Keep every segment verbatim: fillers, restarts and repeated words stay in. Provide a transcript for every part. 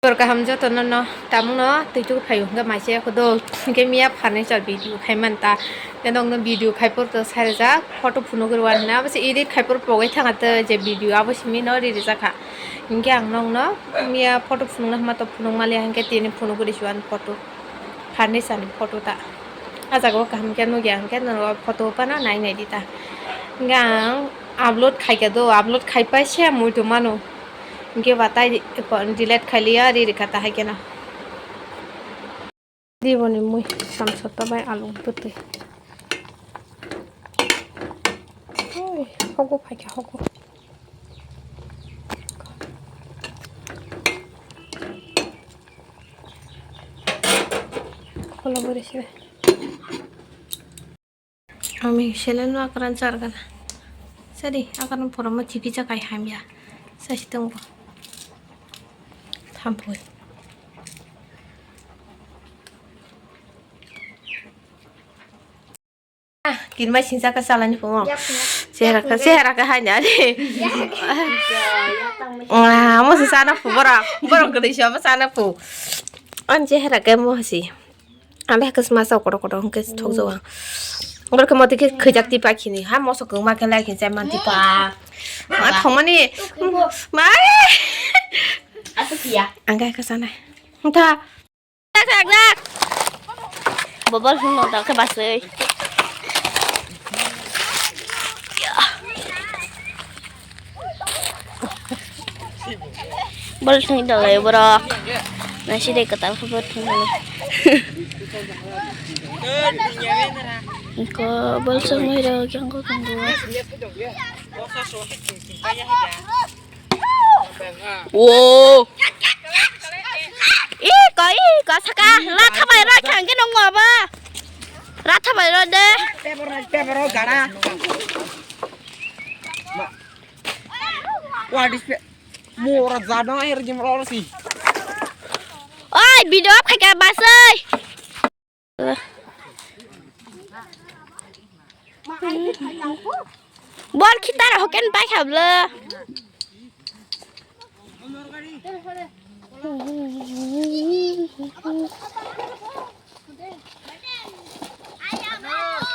Tor kaham joto no no tamung no twi tuku phaio hwnkhe maise khodol hwnkhe miya furniture video khai man ta. Hwnkhe nokno video khai por to sai rwjak photo phunuk rw wan na abo se edit khai por pogai thanga to je video abo simi no ri rwjak kha. Hwnkhe ang nokno miya photo phunuk na hwnma to phunuk mali hwnkhe tini phunuk ri si wan photo furniture ni photo ta. Ah jaga o kaham khe nukya hwnkhe norok photo phano nai nai di ta. Hwnkhe ang upload khai kha do upload khai pai se muitu mano. Hwnkhe ba tai delete khai liya ri rikha ta hai kheno. Diboni mui samsokta bai alung twtwi. Oi, hogo phaikha hogo. Kola bwrwi se. Ami seleng no akran chargana. Sari akran pura ma chipi chakai hamya. Sasi tongo. Thampui. Ah, kinma sinsa ka salani pungo. Chehra ka, chehra ka hanya ni. Ah, mo sana pu borok. Borok gede siapa sana pu. An chehra ka mo si. Ang bai khe sma sa kotor kotor hwnkhe thokjak ang. Oro khe motwi khe khwijak tipa khini ha moso kwbangma khe lai khe chai man tipa. Ma thongmani. Ma. Ang khe khe sanai. Wngkha. Bobol hwnno da khe baswi. Bol thwngwi tonglaio borok. Naiside kwtal khe bol thwngmani. Iko bol songmani rok yang kok tongbo. Wo. Iko iko saka latha bai rok thangke nongo abo. Latha bai rok de. Teboro teboro gara. What is Mora jano air jim ror si. Oi, video up khaika basai. Bol khitar hoken pai khablo.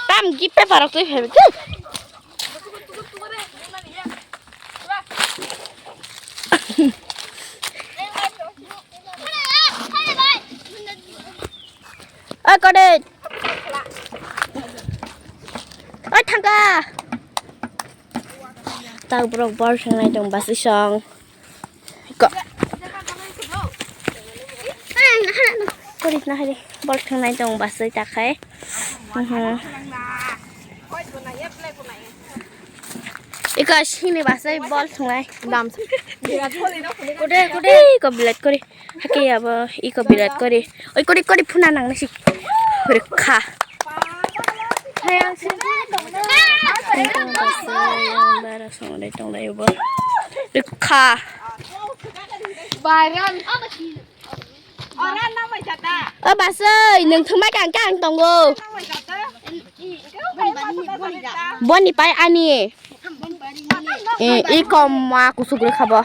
Tam gift paper rok twi phai. Oi kode. Oi thangka. Tak borok bol khenai tong basi song. Ko. Koris na hari bol khenai tong basi takai. Mhm. Iko sini basai bol thungnai. Dam. Kude, kude. Iko bilat kori. Hake abo iko bilat kori. Oi kori kori phuna nang nasi. Rikha. Bara songo dai tong dai bo. Rikha. Bayram. O basai, nwng thwngmai kha, ang khe ang tongo. Boni pai ani. Eh, i kom ma kusuk rwkha bo.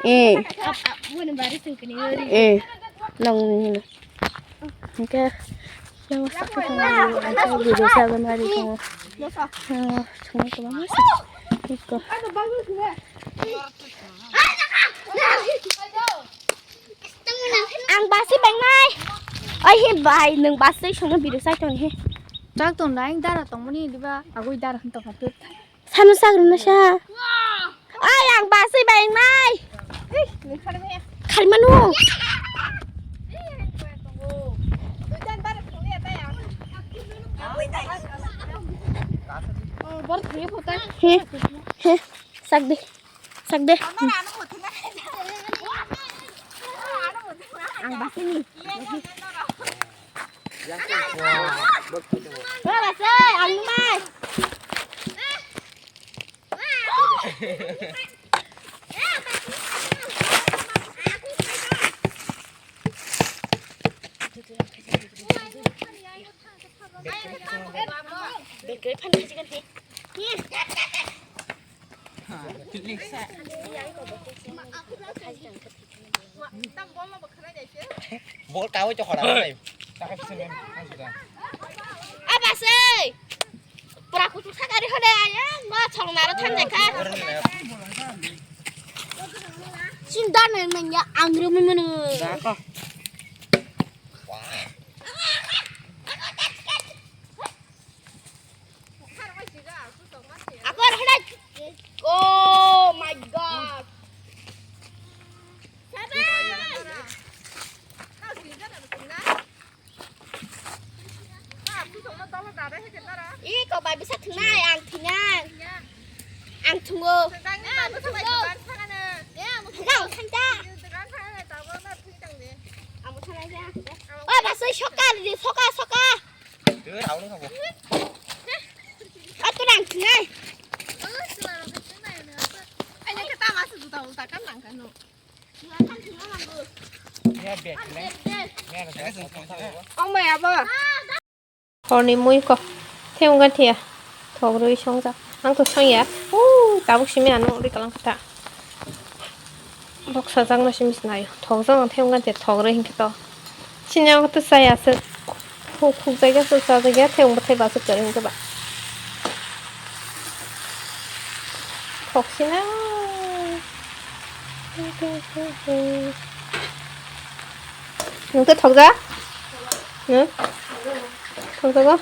Eh. Eh. Nong ni. Hingke yang sakit sama video sabar mari tongo. Yang sungguh kebang masih. Iko. Ang basi bengnai. Oi he bai, nwng basi songno video sai tong he. Chak tong dai, dara tongmani diba, agoi dara hwn tong hapit. Sanu sak rwna sa. Oi ang basi bengnai. Khalimanu. He, he, sak de. Sak de. Ang basini. Ang mai. Bol kawi to khora nai. Abasai. Pura kutu sakari hode ayo. Ngo chong naro than dekha. Sinda nai manya angrum munu. Akor hwnai. Oh my God. Ih, kok bai bisa thingnai, ang thingnai. Ang thungo. Ang thungo. Ang thangja. Ang thangja. Oi, basai soka, soka, soka. Twi rao no thango. Ato nang thinai. Ai, nang kata masa juta ulta kan nang kanu. Ong bai abo. Horni mui ko. Themga thia. Thok rwi songjak. Ang to sangya. Uu, tabuk simi ano ri kalang kata. Bok sajak no simi sinai. Thok jang themga thia thok rwi hinkhe to. Sini ang to saya se. Khuk khuk jaiga se sajak ya themga thai basuk kari hinkhe ba. Thok sina. Nung to thok ja? Nung? Thok jago?